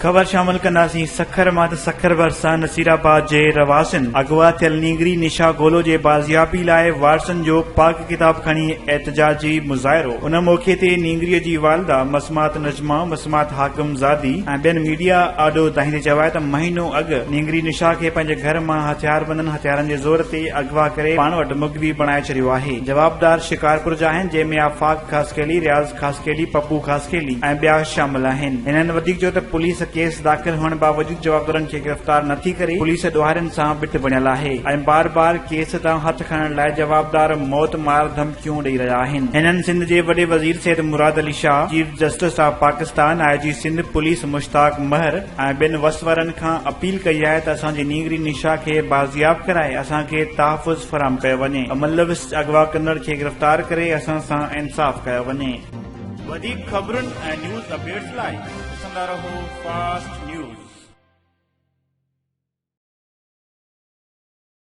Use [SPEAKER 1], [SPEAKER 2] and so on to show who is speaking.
[SPEAKER 1] خبر شامل ڪنداسين سکر مان ته سکر ڀرسان نصيرآباد جي رهواسين اغوا ٿيل نينگري نشا گولو جي بازيابي لاء وارثن جو پاڪ ڪتاب کڻي احتجاجي مظاهرو ان موقعي تي نينگري جي والده مسمات نجمه، مسمات حاڪم زادي ۽ ٻين ميڊيا آڏو دانهيندي چيو آهي ته مهينو اڳ نينگري نشا کي پنهنجي گهر مان هٿياربندن هٿيارن جي زور تي اغوا ڪري پاڻ وٽ مغوي بڻائي ڇڏيو آهي جوابدار شڪارپور جا آهن جنهن ۾ آفاق خاصخيلي، رياض خاصخيلي، پپو خاصخيلي ۽ ٻيا شامل آهن. هنن وڌيڪ چيو ته پوليس ڪيس داخل هئڻ باوجود جوابدارن کي گرفتار نٿي ڪري، پوليس ڏوهارين سان ٻٽ بڻيل آهي ۽ بار بار ڪيس تان هٿ کڻڻ لاء جوابدار موت مار ڌمڪيون ڏئي رهيا آهن. هنن سنڌ جي وڏي وزير Syed Murad Ali Shah, chief justice of Pakistan, I G Sindh police Mushtaq Mahar ۽ ٻين وس وارن کان اپيل ڪئي آهي ته اسان جي نينگري نشا کي بازياب ڪرائي اسان کي تحفظ فراهم ڪيو وڃي ۽ ملوث اغوا ڪندڙ کي گرفتار ڪري اسان سان انصاف ڪيو وڃي. وڌيڪ خبرن ۽ نيوز اپڊيٽس لاء ڏسندا رهو فاسٽ نيوز.